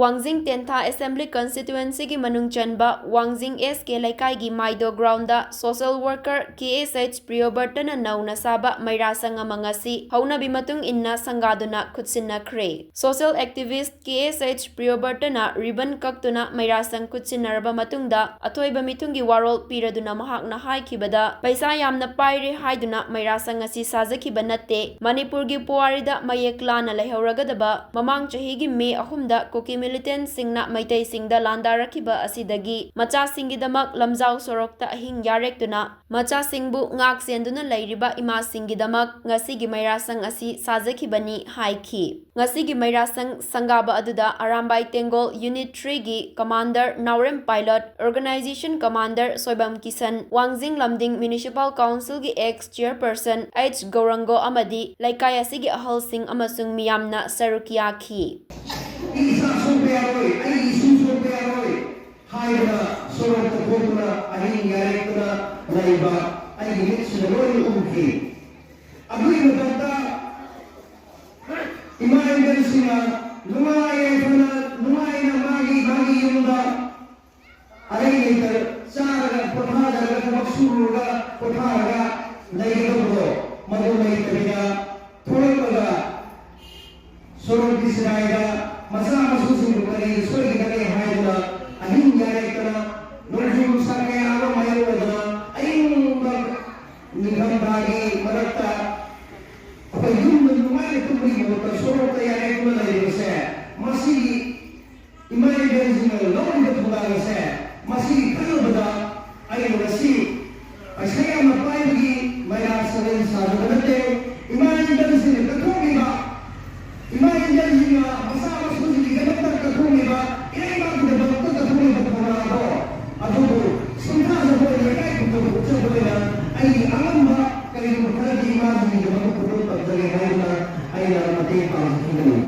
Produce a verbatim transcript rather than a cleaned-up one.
ꯋꯥꯡꯖꯤꯡ ꯇꯦꯟꯊꯥ ꯑꯦꯁꯦꯝꯕ꯭ꯂꯤ ꯀꯟꯁꯇꯤꯇ꯭ꯋꯦꯟꯁꯤꯒꯤ ꯃꯅꯨꯡ ꯆꯟꯕ ꯋꯥꯡꯖꯤꯡ ꯑꯦꯁ ꯀꯦ ꯂꯩꯀꯥꯏꯒꯤ ꯃꯥꯏꯗꯣ ꯒ꯭ꯔꯥꯎꯟꯗ ꯁꯣꯁꯦꯜ ꯋꯥꯔꯀꯔ ꯀꯦ ꯑꯦꯁ ꯑꯩꯆ ꯄ꯭ꯔꯤꯌꯣꯕꯔꯇꯅ ꯅꯧꯅ ꯁꯥꯕ ꯃꯩꯔꯥꯁꯪ ꯑꯃ ꯉꯁꯤ ꯍꯧꯅꯕꯤ ꯃꯇꯨꯡ ꯏꯟꯅ ꯁꯪꯒꯥꯗꯨꯅ ꯈꯨꯠꯁꯤꯟꯅꯈ꯭ꯔꯦ꯫ ꯁꯣꯁꯦꯜ ꯑꯦꯛꯇꯤꯚꯤꯁ꯭ꯠ ꯀꯦ ꯑꯦꯁ ꯑꯩꯆ ꯄ꯭ꯔꯤꯌꯣꯕꯔꯇꯅ ꯔꯤꯕꯟ ꯀꯛꯇꯨꯅ ꯃꯩꯔꯥꯁꯪ ꯈꯨꯠꯁꯤꯟꯅꯔꯕ ꯃꯇꯨꯡꯗ ꯑꯊꯣꯏꯕ ꯃꯤꯊꯨꯡꯒꯤ ꯋꯥꯔꯣꯜ ꯄꯤꯔꯗꯨꯅ ꯃꯍꯥꯛꯅ ꯍꯥꯏꯈꯤꯕꯗ, ꯄꯩꯁꯥ ꯌꯥꯝꯅ ꯄꯥꯏꯔꯦ ꯍꯥꯏꯗꯨꯅ ꯃꯩꯔꯥꯁꯪ ꯑꯁꯤ ꯁꯥꯖꯈꯤꯕ ꯅꯠꯇꯦ꯫ ꯃꯅꯤꯄꯨꯔꯒꯤ ꯄꯨꯋꯥꯔꯤꯗ ꯃꯌꯦꯛ ꯂꯥꯅ ꯂꯩꯍꯧꯔꯒꯗꯕ ꯃꯃꯥꯡ ꯆꯍꯤꯒꯤ ꯃꯦ ꯑꯍꯨꯝꯗ ꯀꯨꯀꯤ ꯃꯤꯂꯤꯇꯦꯟꯠꯁꯤꯡꯅ ꯃꯩꯇꯩꯁꯤꯡꯗ ꯂꯥꯟꯗꯥꯔꯛꯈꯤꯕ ꯑꯁꯤꯗꯒꯤ ꯃꯆꯥꯁꯤꯡꯒꯤꯗꯃꯛ ꯂꯝꯖꯥꯎ ꯁꯣꯔꯣꯛꯇ ꯑꯍꯤꯡ ꯌꯥꯔꯦꯛꯇꯨꯅ ꯃꯆꯥꯁꯤꯡꯕꯨ ꯉꯥꯛ ꯁꯦꯟꯗꯨꯅ ꯂꯩꯔꯤꯕ ꯏꯃꯥꯁꯤꯡꯒꯤꯗꯃꯛ ꯉꯁꯤꯒꯤ ꯃꯩꯔꯥꯁꯪ ꯑꯁꯤ ꯁꯥꯖꯈꯤꯕꯅꯤ ꯍꯥꯏꯈꯤ꯫ ꯉꯁꯤꯒꯤ ꯃꯩꯔꯥꯁꯪ ꯁꯪꯒꯥꯕ ꯑꯗꯨꯗ ꯑꯔꯥꯝꯕꯥꯏ ꯇꯦꯡꯒꯣꯜ ꯌꯨꯅꯤꯠ ꯊ꯭ꯔꯤꯒꯤ ꯀꯃꯥꯟꯗꯔ ꯅꯥꯎꯔꯦꯝ pilot, organisation commander Soibam Kisan, ꯋꯥꯡꯖꯤꯡ ꯂꯝꯗꯤꯡ ꯃ꯭ꯌꯨꯅꯤꯁꯤꯄꯥꯜ ꯀꯥꯎꯟꯁꯤꯜꯒꯤ ꯑꯦꯛꯁ ꯆꯤꯌꯔꯄꯔꯁꯟ ꯑꯩꯆ ꯒꯧꯔꯪꯒꯣ ꯑꯃꯗꯤ ꯂꯩꯀꯥꯏ ꯑꯁꯤꯒꯤ ꯑꯍꯜꯁꯤꯡ ꯑꯃꯁꯨꯡ ꯃꯤꯌꯥꯝꯅ ꯁꯔꯨꯛ ꯌꯥꯈꯤ꯫ ꯏꯁꯥ ꯁꯣꯛꯄ ꯌꯥꯔꯣꯏ, ꯑꯩꯒꯤ ꯏꯁꯨ ꯁꯣꯛꯄ ꯌꯥꯔꯣꯏ ꯍꯥꯏꯗꯨꯅ ꯁꯣꯔꯣꯛꯇ ꯊꯣꯛꯇꯨꯅ ꯑꯍꯤꯡ ꯌꯥꯔꯦꯛꯇꯨꯅ ꯂꯩꯕ ꯑꯩꯒꯤ ꯃꯤꯠꯁꯤꯅ ꯂꯣꯏꯅ ꯎꯈꯤ꯫ ꯑꯗꯨꯒꯤ ꯃꯊꯛꯇ ꯏꯃꯥ ꯏꯕꯦꯜꯁꯤꯡꯅ ꯅꯨꯡꯉꯥꯏ ꯌꯥꯏꯐꯅ ꯅꯨꯡꯉꯥꯏꯅ ꯃꯥꯒꯤ ꯃꯥꯒꯤ ꯌꯨꯝꯗ ꯑꯔꯩ ꯂꯩꯇ ꯆꯥꯔꯒ ꯄꯣꯊꯥꯖꯔꯒ ꯊꯕꯛ ꯁꯨꯔꯨꯔꯒ ꯄꯣꯊꯥꯔꯒ ꯂꯩꯒꯗꯧꯕꯗꯣ ꯃꯗꯨ ꯂꯩꯇꯕꯤꯗ ꯊꯣꯛꯂꯛꯂꯒ ꯁꯣꯔꯣꯛꯀꯤ ꯁꯤꯔꯥꯏꯗ ꯃꯆꯥ ꯃꯁꯨꯁꯤꯡꯕꯨ ꯀꯔꯤ ꯁꯣꯏꯒꯗꯒꯦ ꯍꯥꯏꯗꯨꯅ ꯑꯍꯤꯡ ꯌꯥꯔꯦꯛꯇꯅ ꯅꯣꯡꯖꯨ ꯅꯨꯡꯁꯥ ꯀꯌꯥ ꯑꯃ ꯃꯥꯌꯣꯛꯅꯗꯨꯅ ꯑꯏꯪꯕ ꯅꯤꯡꯊꯝꯊꯥꯒꯤ ꯃꯔꯛꯇ ꯑꯩꯈꯣꯏ ꯌꯨꯝꯗ ꯅꯨꯡꯉꯥꯏꯅ ꯇꯨꯝꯕꯒꯤ ꯃꯍꯨꯠꯇ ꯁꯣꯔꯣꯛꯇ ꯌꯥꯔꯦꯛꯇꯨꯅ ꯂꯩꯔꯤꯕꯁꯦ, ꯃꯁꯤꯒꯤ ꯏꯃꯥ ꯏꯕꯦꯜꯁꯤꯡꯅ ꯂꯧꯔꯤꯕ ꯊꯧꯗꯥꯡ ꯑꯁꯦ, ꯃꯁꯤꯒꯤ ꯈꯜꯂꯨꯕꯗ ꯑꯩꯅ ꯉꯁꯤ